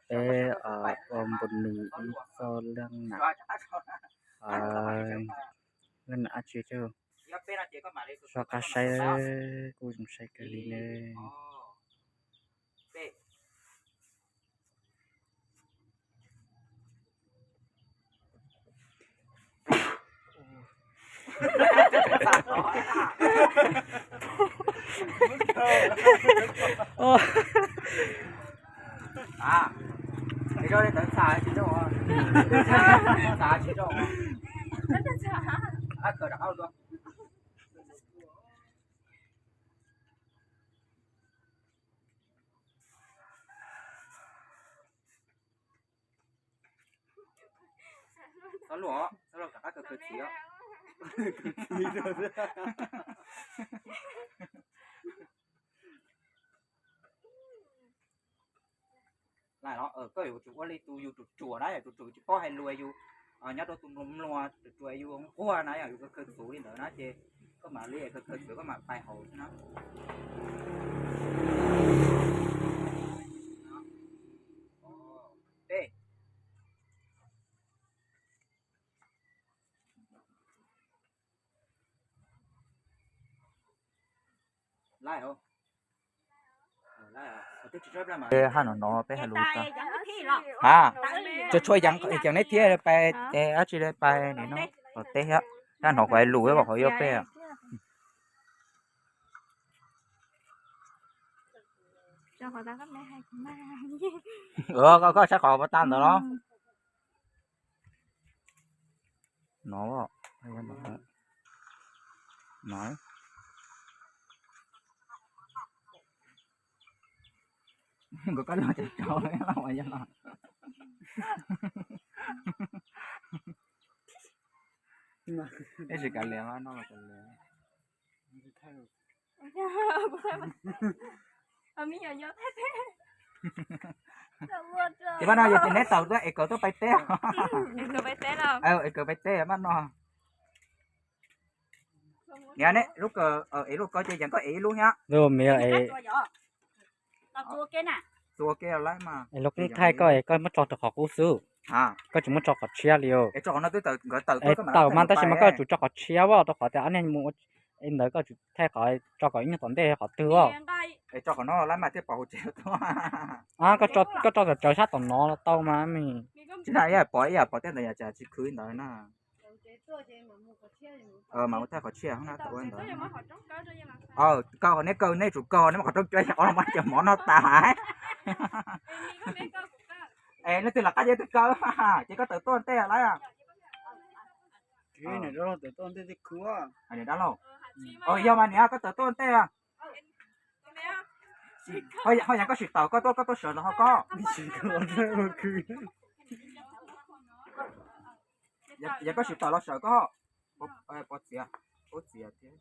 peb ua npus nws ib txoj leej nam, leej nam dab tsi thiab, soj qab saib, kuj zoo saib kawg li ne. Txhob luaj, txhob luaj rov qab khaws khaws txiv os. Koj yuav tsum ua li tus yus ruam ruam na, yog ruam ruam tsis paub hais lus, yus nyob rau tus mluas mluas ruam ruam yus nquag na, yog yus khaws khaws txuv li ntawd na ces koj mam li khaws khaws txuv koj mam pais hauv xwb na. Haj no no peb hais lus tau. Ha, tsuas tshuav Yeev neb thiab pais dab tsi pais nim no tom teb thiab. Haj no kuv hais lus kom qhov yuav peb. Koj saib qhov pas tag ntawd los? No, no. Nkawd koj los tseem tso los ua yog los. Ib tsis kav liam no los kav liam. Ces pab no yog tias neb tau tuaj es kawm tuaj pais teb. Es kawm pais teb pab no. Niam ne, lub kawm es lub kawm ces yeej koj es ib lub thiab. Lub me es lub kub thaij koj es koj muab tso rau qhov qub xwb. Koj tsis muab tso qhov tshiab li. Es tawm mas tab sis mas koj tsum tso qhov tshiab as, rau qhov tias ob niag mus ntawd koj tsum thaij qhov tso kom ib nyuag tom ntej qhov twg as. Koj tso tsawv tsawv sab tom no los tau mas. Tsis na, ib yam pom, ib yam pom tej ntawd yam tsis khwv ntawd na. Mas mus thaij qhov tshiab na, tau ua ntawd. Kaw, neb kaw neb tsum kaw, neb muab qhov rooj cuab ob los muab cov mov noj tas. Es leej twg los qab ces twg kaw, ces koj tawm tuaj ntej lawm. Niam dab laug, yog mas niam koj tawm tuaj ntej. Ho yog koj sim tawm koj tuaj, koj tuaj sawv ntawd ho koj. Yog koj sim tawm los sawv koj. Pov txiav, pov txiav thiab.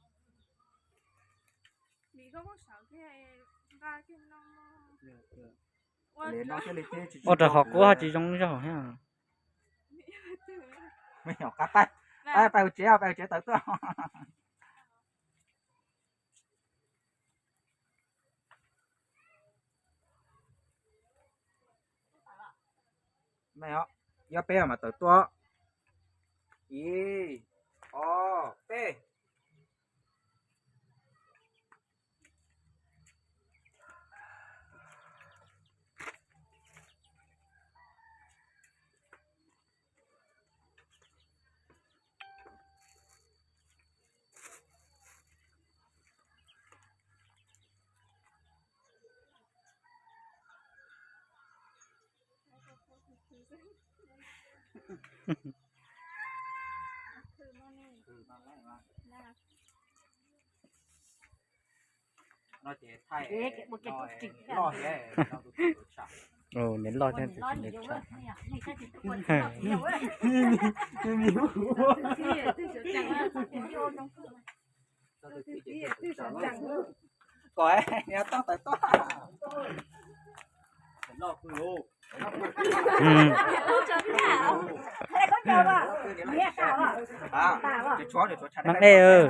Ua rau qhov qub ho tsis zoo zaug thiab. Qab pais, pais hauv tsev, pais hauv tsev tawm tuaj. Yog peb mas tawm tuaj. Ib, ob, peb. Niam loj thiab txiv tshaj. Neeg ej,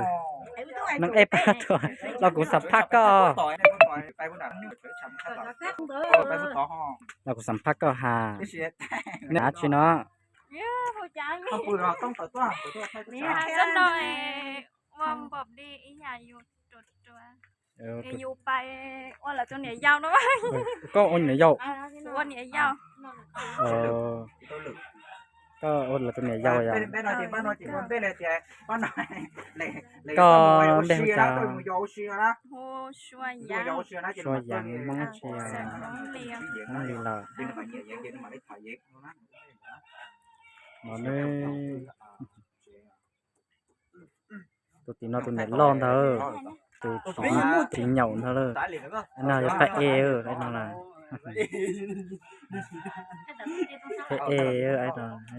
neeg ej pab tuaj los kuv xam phaj koj. Los kuv xam phaj koj has. Nej hais tsi no? Koj ua niam yau? Koj ua lawv tus niam yau yom? Koj npe hu cas? Suab Yeev, Hmoob tsi? Hmoob Lis lawm. No ne. Tus tim no tus niam loj ntag, tus txiv nyaum ntag lawm. No yog phaj ej no na. Phaj ej,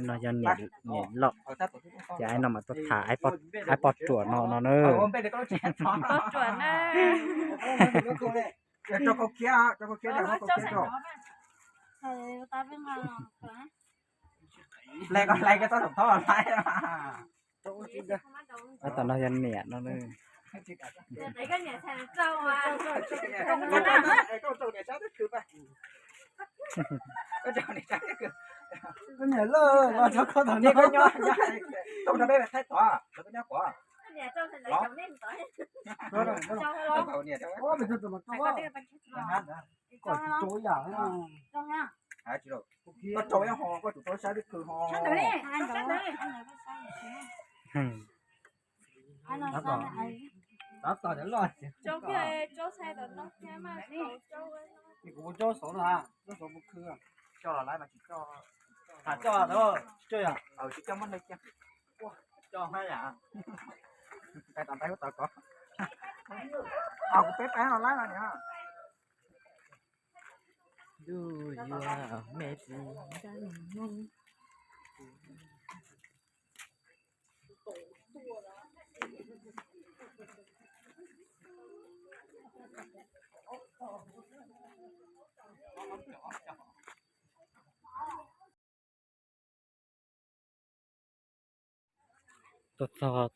no yog niam loj. Ces no mas tuaj tham aib poj ruam no no na. Aib tom no yog niam no. Tuaj txog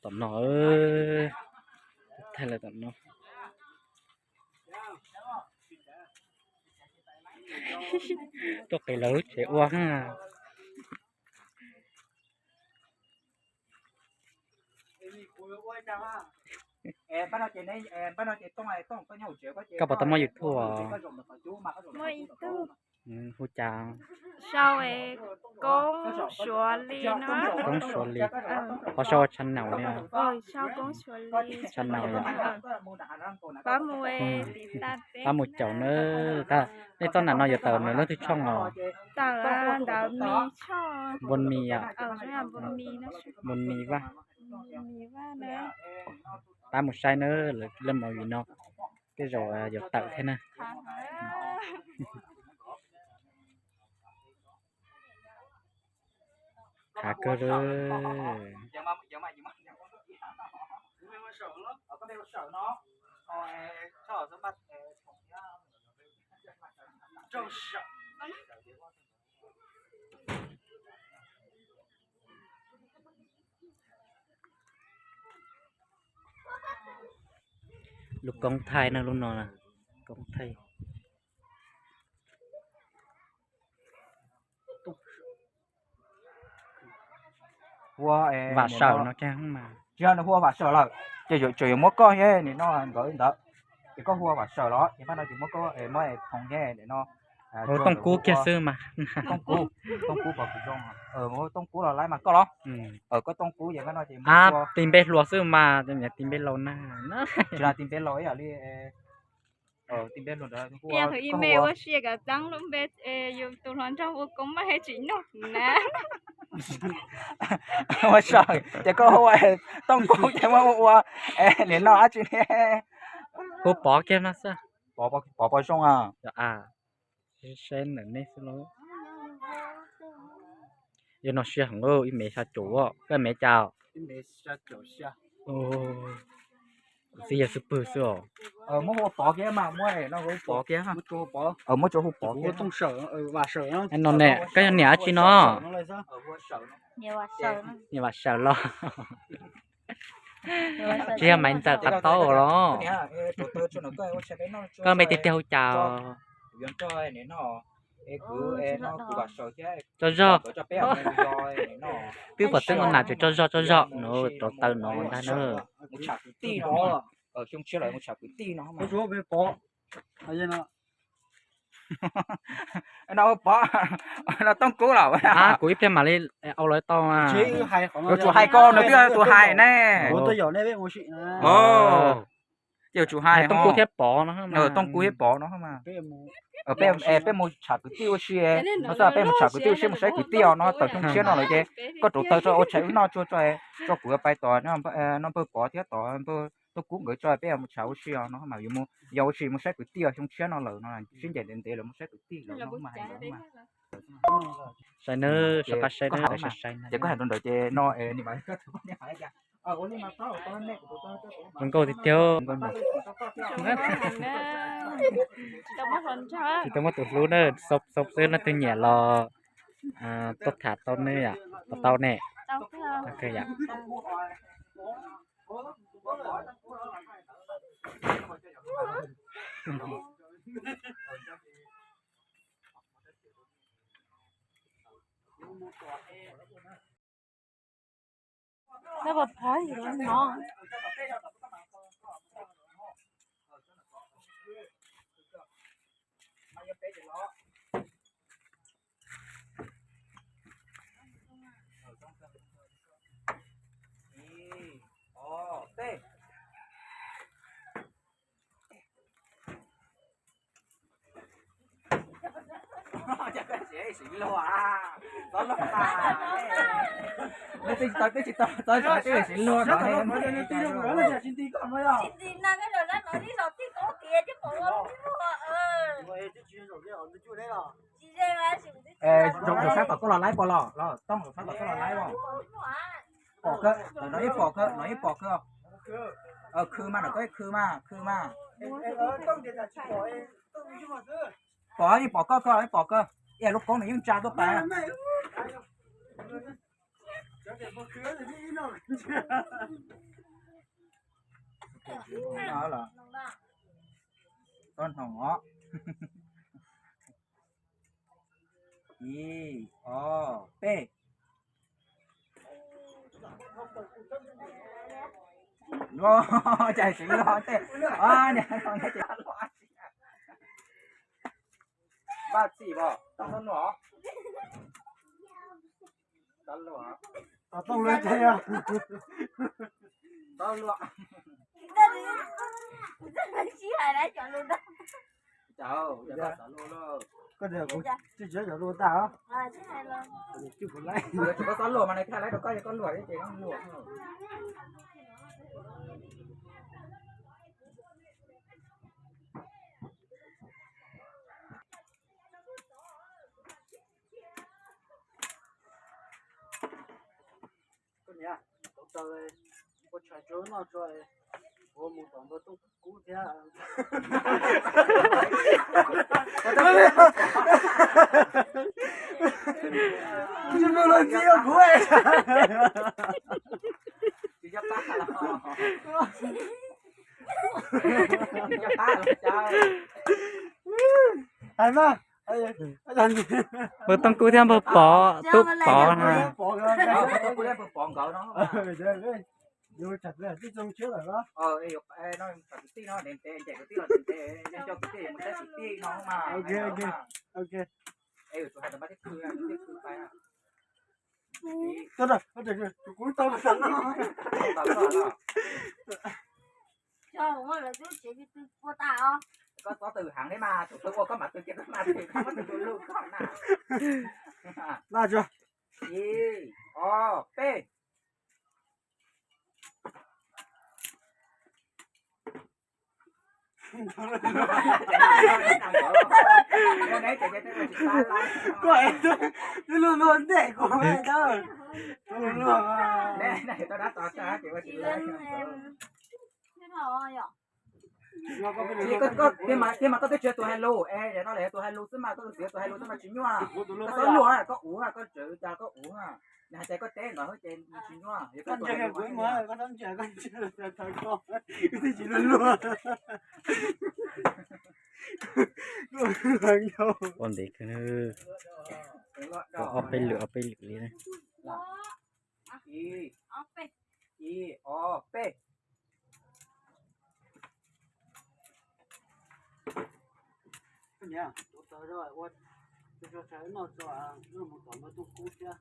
tom no, thaij lawv tom no. Tuaj qis lawv lub tsev ua. Koj puas tau muaj YouTube os? Hu cas? Sau Koob Suav Lis no. Koob Suav Lis. Ho sau ua channel li. Channel yom. Pab mus caum na. Nej txoj nam no yuav tawm nws lub twg tshooj os? Tawm ntawm Mis tshooj. Npun Mis yom. Npun Mis Vaj. Pab mus saib na, lawv mus vim no tej zaum yuav tawm thiab na. Hav kawg li. Lub koob thaij na, lub no koob thaij. Vam Sawm no mas. Tsis yog, nws hu ua Vam Sawm lawm, ces tseem yuav muab koj thiab nim no nkawd ntawd, ces koj hu ua Vam Sawm los ces pab no ces muab koj, muab Thoom thiab nim no. Hu Tooj Kub kiag xwb mas. Tooj Kub, Tooj Kub pom kuv zoo, Tooj Kub los laib mas koj los. Koj Tooj Kub ces pab no ces muab tis npe hluas xwb mas, tis npe laus na. Tsis yog tis npe laus ib yam li. Ib yam li ib me ua sia kom txeeb lub npe, yus tus hluas nraug ua koob maj thiab tsis nug na. Ua Sawm ces koj hu ua Tooj Kub ces muab hu ua nim no dab tsi ne. Hu Pov kiag no xwb. Pov, Pov zoo a. Saib ntawm nej xwb lauj. Yog no siab heev, ib mev xya caum, koj mev cas? Kuv txiv yog xwb pwg xwb os. Muab hu Pov kiag mas, muab Pov kiag, muab tsuas hu Pov. No ne, koj yog niam dab tsi no? Niam Vam Sawm los. Tsis yog Maiv Ntxawm qab taub los. Koj npe tiag tiag hu cas? Tso zog. Twb pom xeeb ua nas tseem tso zog tso zog no, rauv taws no ntag na. Tooj Kub los, kuv ib pliag mam li au los tau. Yuav tsum hais ko nws twb yog tus hais ne. Yuav tsum hais Tooj Kub thiab Pov no, Tooj Kub thiab Pov no. Peb mus tsham kwv tij ua si, no xwb peb mus tsham kwv tij ua si, mus saib kwv tij os no, tawm xyoo tshiab no lawm ces koj rauv taws tso ua tshais wb noj tsuag tso, tso kuv pais tom no npawg Pov thiab tom npawg Tooj Kub nkawd tso peb mus tsham ua si os no mas yuav mus, yog ua si mus saib kwv tij os, xyoo tshiab no lawm no sib ncaim ntev ntev lawm mus saib kwv tij lawm no mas. Saib nawb, sawv qab saib nawb, sawv saib nawb. Ces koj hais rau ntawd ces no, zoo nkauj tiag tiag. Tsis tau muaj tus hlub na, xaus xwb leej twg nyiam los tuaj tham tau ne, tau ne. Zaum sab tom koj los laib pom los, Tooj, zaum sab tom koj los laib os. Pom kawg, no ib pom kawg, no ib pom kawg. Khw mas, no koj ib khw mas, khw mas. Pom ib pom koj, koj ib pom kawg. Ib lub koob nws yeej tsa tuaj pas. Txhob hnoos os. Ib, ob, peb. Luaj, cas tseem luaj tej. Niam, npaj txim os, tau txhob luaj. Tau luaj. Tau luaj. Koj tias kuv tsis tshua cov lus tag os. Tsis kuv laib. Koj txhob luaj mas nws thiaj laib rau koj, yog koj luaj ces koj luaj. Koj niam, tau taw ua tshais tsuag noj tso, kuv mus tom npawg Tooj Kub thiab. Tsis mus los ntxiv kuv. Hais mas. Npawg Tooj Kub thiab npawg Pov, tub Pov na. Koj txhob tw heev thiab mas, thaum twg ua koj mam tw kiag, koj mam tw, koj muab tw tus lug koj na. Ib, ob, peb. Koj twb luag luag ntej kuv. Tiag mas, tiag mas koj twb tsis yog tus hais lus es, no tus hais lus xwb mas, koj tus hais lus xwb mas tsis nyuaj. Koj txhob luag, koj uv, koj tseem cas koj uv. Hais tias koj teb ntawd ces tsis nyuaj, koj ntsia kuv ib muag, koj txhob ntsia, koj ntsia, koj twb tsis luag luag. Ua ntev kawg, ob peb lwm ob peb lwm li. Ib, ob, peb. Niam, tus taws ua, ua tshais noj tso, mus tom npawg Tooj Kub thiab.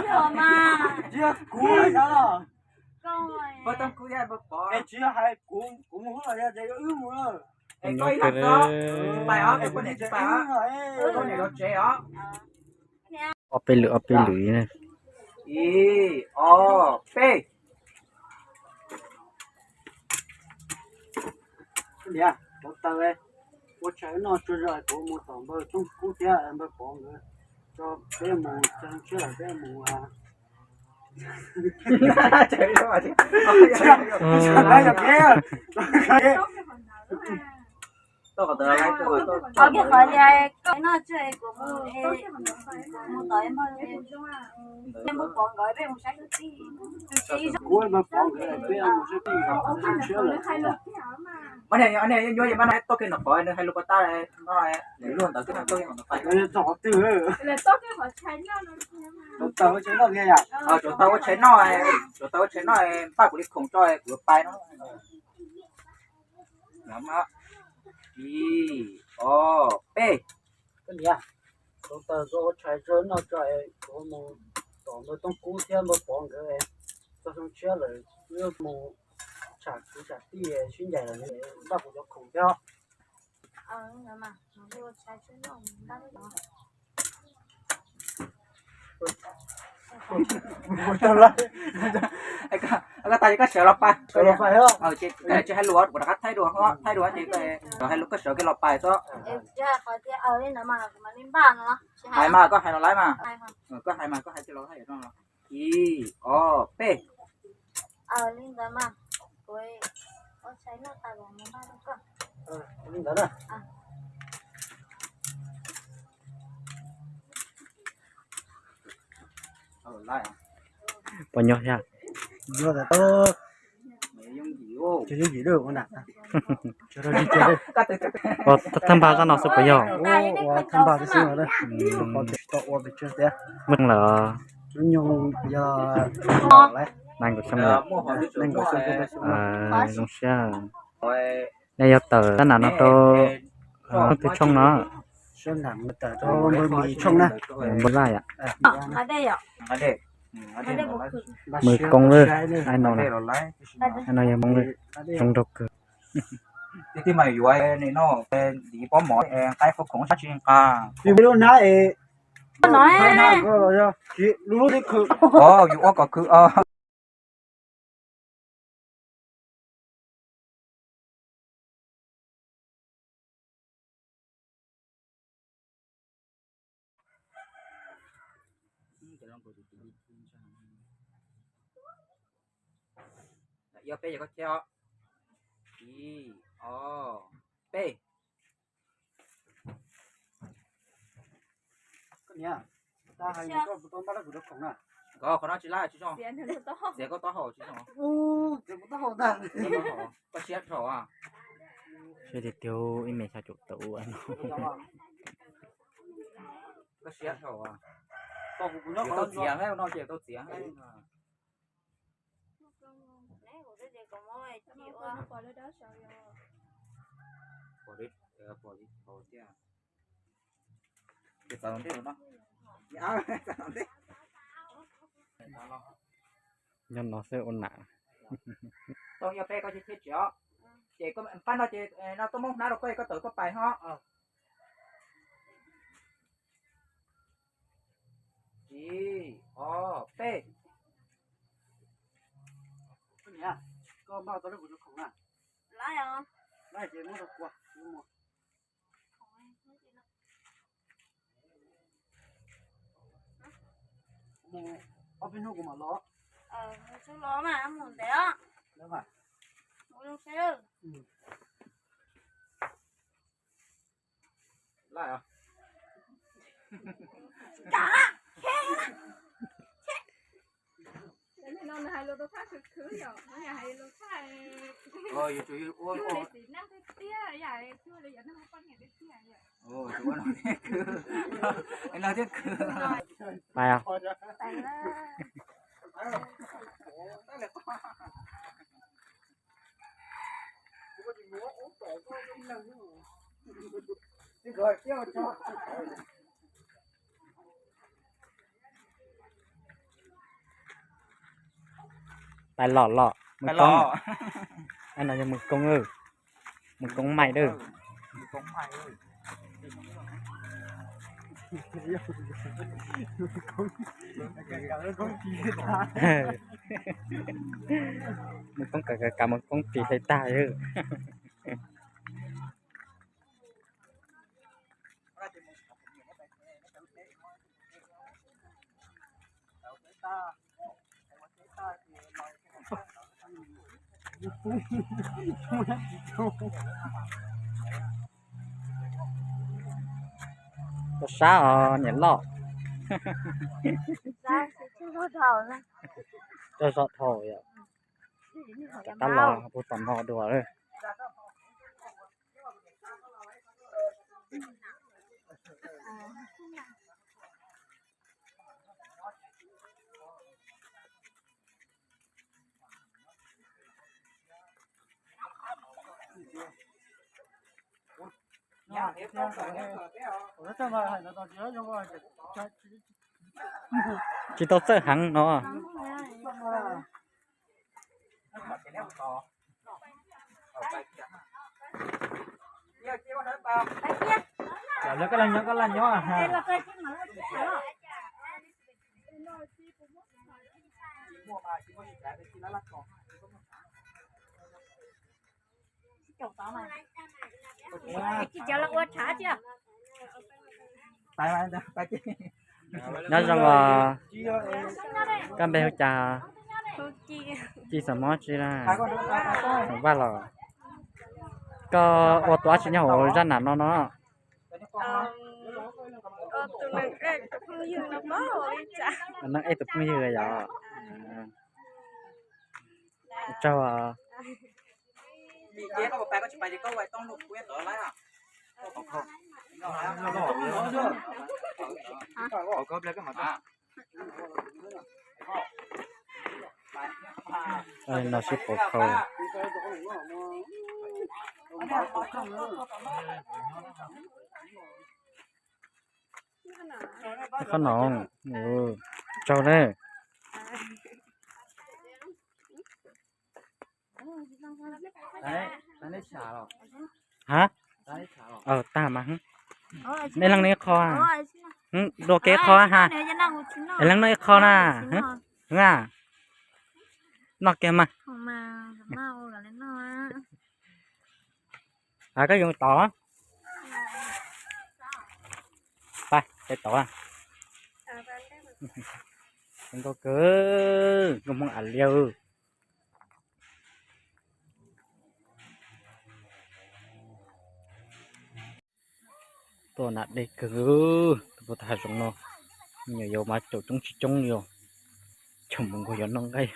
Yog mas. Tsis yog kuv xav los. Npawg Tooj Kub thiab npawg Pov. Es tsis yog hais kuv, kuv mus hauj lwm yog tias yog wb mus lawm. Es koj ib leeg tso, tsis pais os, koj poj niam tsis pais os, koj niam los tsev os. Ob peb lwm ob peb lwm. Ib, ob, peb. Niam, tus taws ua tshais noj tso, kuv mus tom npawg Tooj Kub thiab npawg Pov nkawd, tso peb mus txog tshiab lawm peb mus. Qhov kiag qhov tias koj noj tso kuv mus, mus tom npawg, npawg Pov nkawd peb mus saib kwv tij. Kuv npawg Pov nkawd peb mus saib kwv tij tshiab lawm. Mas niam, niam nyuaj ces mas no tuaj kiag nram Pov nws hais lus pas tag no, nws luag ntawd twb tuaj kiag nram Pov. Txog qhov twg? Tsov taws ua tshais noj, tsov taws ua tshais noj, tsov taws ua tshais noj, npaj kuv li khoom tso kuv pais no. Ib, ob, peb. Koj niam, tsov taws ua tshais noj tso, kuv mus tom npawg Tooj Kub thiab npawg Pov nkawd, txog xyoo tshiab lawm wb mus tsham kwv tsham tij sib ncaim lawm, npaj kuv cov khoom thiab. Koj tas koj sawv los pais, tsis hais lus kuv rov qab thaij dua, thaij dua ces hais lus koj sawv kiag los pais xwb. Hais mas koj hais los laiv mas, koj hais mas koj hais kiag los. Ib, ob, peb. Puas nyuaj thiab? Yooj yim, ua thaj npag zaj no xwb puas yog? Ua thaj npag xwb xwb. Muaj lawm. Nees nkaum xyoo lawm. Zoo siab. Nej yog tawm tab nam no rau leej twg tshooj no? Npawg Laj yom? Mws Koob lawm, ai no, ai no yog Hmoob lawm, zoo nraug kawg. Ib tug mas yuav no, ntim pob mov, nqa qhov khoom sab tsis nqa. Yus ua kom khwv. Yog peb yog koj thiab. Ib, ob, peb. Koj niam, koj hais koj puas tau npaj lab kuv cov khoom na? Nkawd qhov no tsis lab tsis zoo. Txiav koj taub hau tsis zoo. Txiav kuv taub hau ntag. Koj siab dhau. Siab tiag tiag, ib me xya caum tawm ua no. Koj siab dhau. Tau txiav no ces tau txiav. Nyob no xwb ua nam. Tau yog peb koj thiaj tsis os. Ces pab no ces no tuaj muab hnab rau koj, koj tawm koj pais ho. Ib, ob, peb. Koj npaj tau lab kuv cov khoom na? Lab os. Lab ces muab rau kuv. Mus ob peb hnub kuv mam los. Mus tsis los mas mus ntev os. Mus zoo seb. Laj os. Pais os. Pais los los, Mws Koob. No yog Mws Koob, Mws Koob Maim dawb. Mws Koob kav kav kav Mws Koob ris hle tag. Koj sab os niam loj. Koj sab dhau yom. Rov qab los puag tom no dua lawm. Tsis tau txawj heev no. Lawv koj laj nyob, koj laj nyob. Nyob zoo os, koj npe hu cas? Ci xam mob tsi na? Vaj los. Koj ua tus dab tsi nyob hauv zaj nam no no? Neeg ej tus phooj ywg yom. Tsaug. No sib pov khau. Qhov no, tsaug ne. Ha, tag mas. Ib leeg noj ib qho, dua kev ib qho ha. Ib leeg noj ib qho na. Noj kiag mas. Koj yuav tod. Pais, peb tod. Zoo nkauj kawg, nkauj Hmoob Am Liab. Tuaj nam deb kawg, tuaj puag tag hav zoov no, me nyuam yaus mas caum coob tsis coob li os. Cov mus nkaus yuav noj nqaij.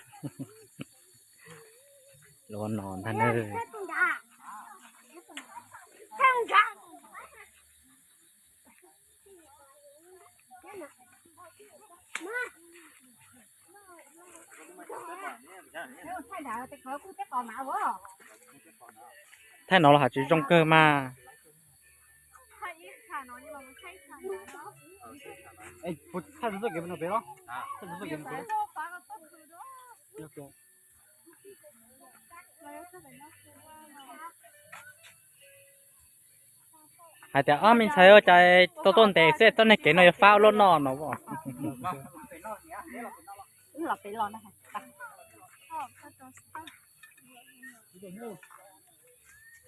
Los no ntag na. Thaij no los has tsis zoo kawg mas. Hais tias ob me ntxhais ua cas tau tuaj ntev xwb, txoj niag kev no yuav fab ua luaj no no.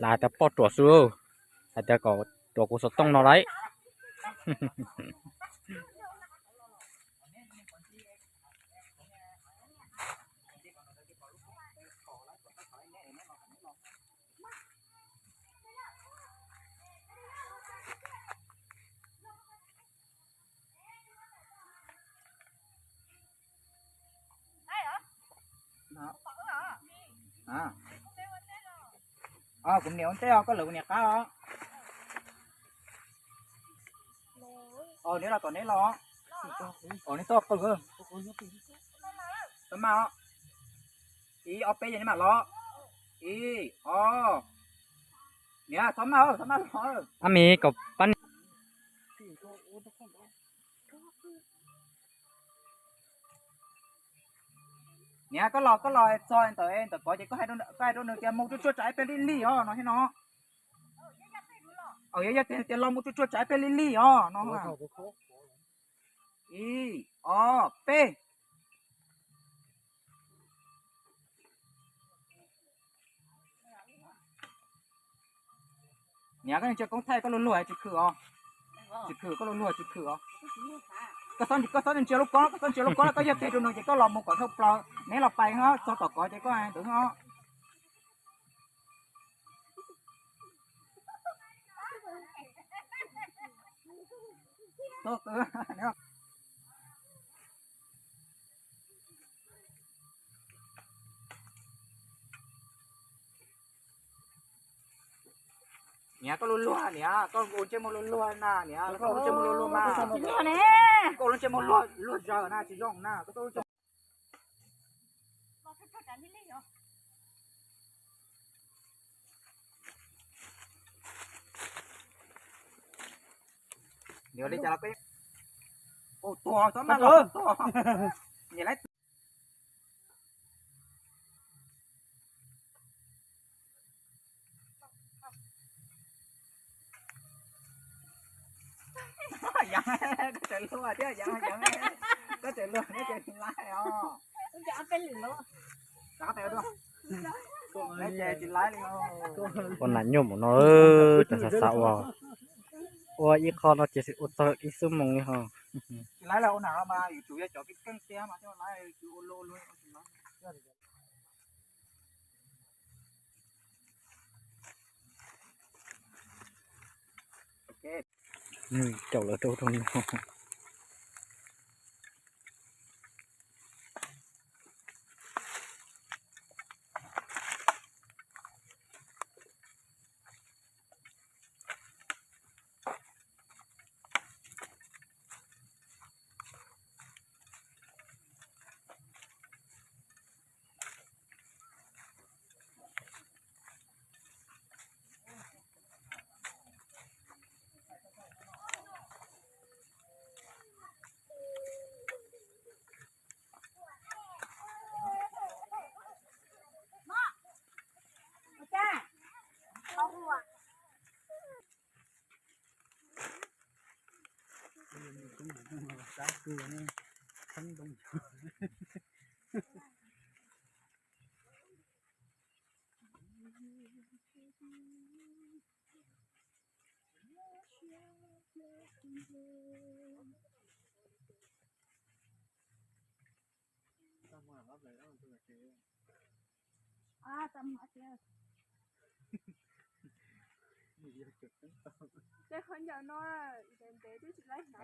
Lam tias poj ruam xwb, hais tias kom ruam kuv xov tooj no lauj. Kuv niam ua ntej os, koj lawv kuv niam qab os. Os, neb los tom neb los. Os, neb tuaj qw. Txhob maj os. Ib ob peb ces neb mam los. Ib ob. Niam, txhob maj, txhob maj los. Ab, me kom pab. Niam, koj los, koj los txog ntawm, ntawm kov ces koj hais rau nws tias mus tsuag tsuag tsam ib pliag li lig os no thiab no. Yog tias los mus tsuag tsuag tsam ib pliag li lig os no. Ib ob peb. Niam, koj ntsia koob thaij koj luag luag tsis khwm os. Tsis khwm, koj luag luag tsis khwm os. Koj txhob, koj txhob ntsia lub koob, koj txhob ntsia lub koob, koj yog teg rau nws ces koj los mus kom dhau plaws, neb los pais txog tom kov ces koj hais ntawd os. Niam, koj luag luag niam, koj ua ntsej muag luag luag na niam, koj ua ntsej muag luag luag mas. Koj ua ntsej muag luag luag zaws na, tsis zoo na, koj ua ntsej Niam, li cas los koj, tus tod txhob maj los, tus tod. Niam, lawv Yeev, koj tseem luag thiab yeev, yeev, koj tseem luag thiab ces tsis laib os. Tsis laib li. Ua nam nyuj mus no, tas xav xav ua, ua ib qho no ces ua txog ib xuab moos li ho. Tsis laib los ua nam mas yus tsum yog cov keej keej tiag mas thiaj laib, yus ua luaj luaj tsis laib. Caum lawv rau rau no.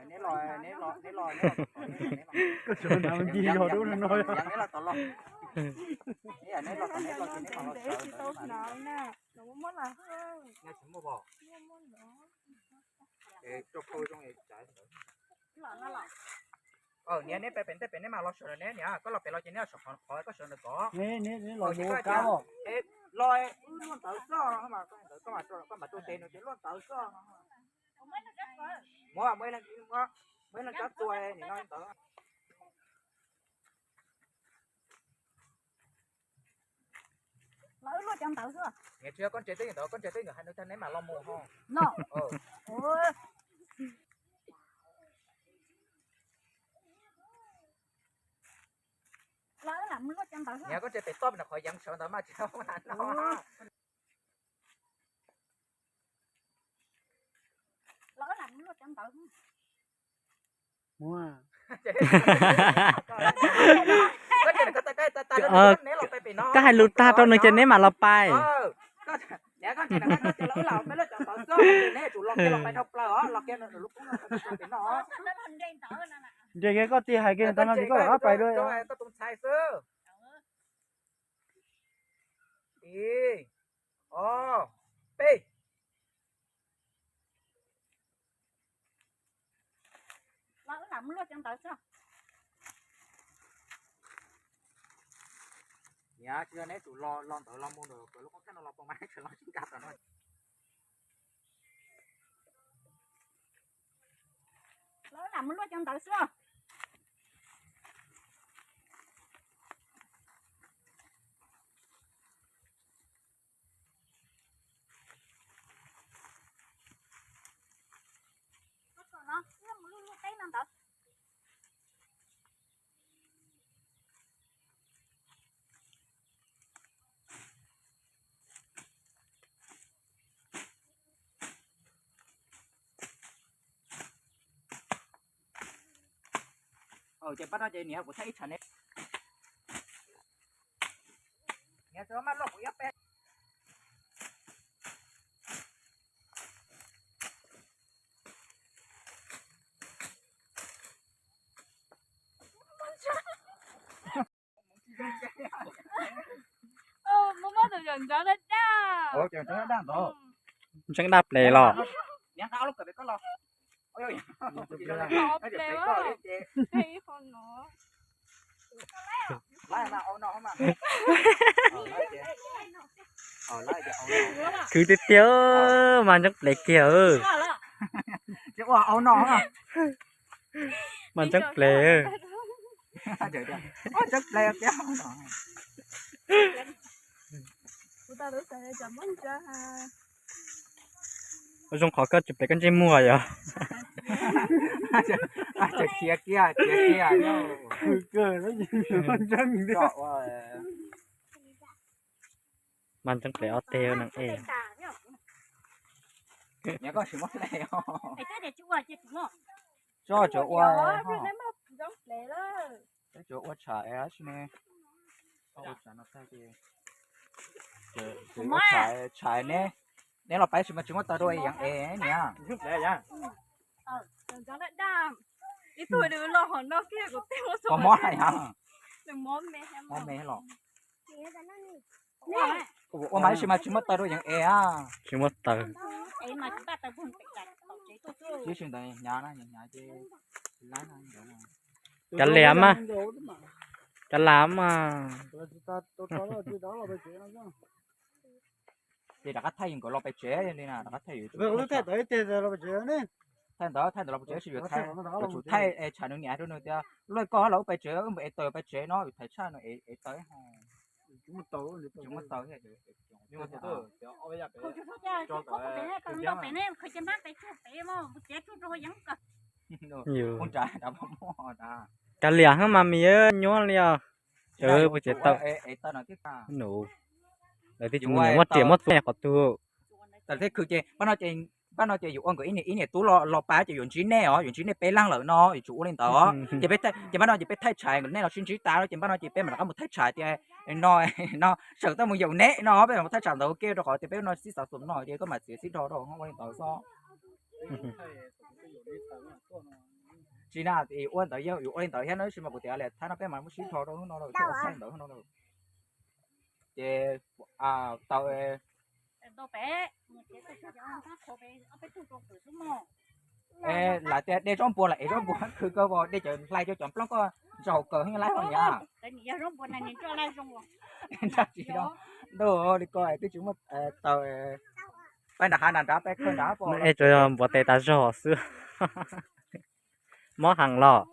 Neb los, neb los, neb los, neb los, koj sawv daws ncig yog dub no no. Neb los tom los, neb los tom neb los ces neb mam los sawv ntawd. Niam, neb pem pem ntej pem neb mam los sawv ntawm neb niam, koj los pem los ces neb los saum qhov koj sawv ntawm ko. Los wb luaj ntawd xwb, koj mam rau tes nws ces luaj ntawd xwb. Muab, muab ib leeg cov txua nim no ntawd. Los wb luaj cov ntawd xwb. Niam, tsis yog koj ntsia twb ntawd, koj ntsia twb ntawd hais nws tag neb mam los mus ho. No. Los wb lam mus luaj cov ntawd xwb. Niam, koj ntsia pem toj pem no qhov yeev sawv ntawd mas tsis tau no. Los wb lam mus luaj cov ntawd xwb. Koj hais lus tag rau nws ces neb mam los pais. Nres kiag koj tig hais kiag tau no ces koj lam pais dua. Ob, peb. Los wb lam mus luaj cov ntawd xwb. Niam, tsis yog neb tsum los ntawd los mus ntawm lub qub thaj no los pom mas neb tseem los tsis nkag tom no. Los wb lam mus luaj cov ntawd xwb. Ces pab no ces niam kuv thaij ib tsam ne. Niam tsuas maj loj kuv iab peb. Ntseeb daj ples los. Khwv tiag tiag, mas ntseeb ples kiag. Mas ntseeb ples. Zoo qhov koj tsis pem koj ntsej muag yog. Khiav kiag, khiav kiag. Mas ntseeb ples ob teg neeg es. Tso tsuav ua, tsuav ua tshais tab sis ne, tshais ne, neb los pais sis mas tsis muaj taws dua yeev es niam. Pos mob hais hos. Mob me los. Ua mas tab sis mas tsis muaj taws dua yeev es a. Tsis muaj taws. Tib si ntawd hnyav na, hnyav ces. Cov liam mas, cov lam mas. Ces rov qab thaij nkawd los pem tsev li na, rov qab thaij. Thaij ntawd, thaij ntawd los pem tsev, yuav tsum thaij tshais nws niam rau nws tias, luaj koj los ua pem tsev, wb mus ev taws pem tsev no, yuav thaij tshaj nws ev taws. Cov liam hab mas mis nyuaj li os. Pem tsev taws. Lawv twb tsis muaj riam muaj txuj qhov twg. Pab no ces yus ua nkawd ib niam tub los pab ces yuav ntsib nej os, yuav ntsib nej peb leeg lawm no, yuav tsum ua li ntawd. Ces pab no ces peb thaij tshais nkawd nej los sib ntsib tas ces pab no ces peb mam rov qab mus thaij tshais tias no, no, sawv tau mus yaum neb no, peb mam mus thaij tshais ntawd ua ke rau qhov tias peb no sib xav xom no ces koj mam txiav sib dhos rau ua li ntawd xwb. Tsis na, ua ntawd yog yus ua li ntawd thiab no, tab sis mas kuv tias li thaib no peb mam muab sib dhos rau hnub no lawm, thaij ntawd hnub no lawm. Ces tau lawv tias de zaub npua los ev zaub npua khwv kawg, de cov hlais cov cov nplooj koj ntsaum kawg heev lawm niam. Ntuj li ko twb tsis muaj taws, peb nram hav nram nrad peb kawg nrad pom. Npua tes tas zog xwb. Mob heev los.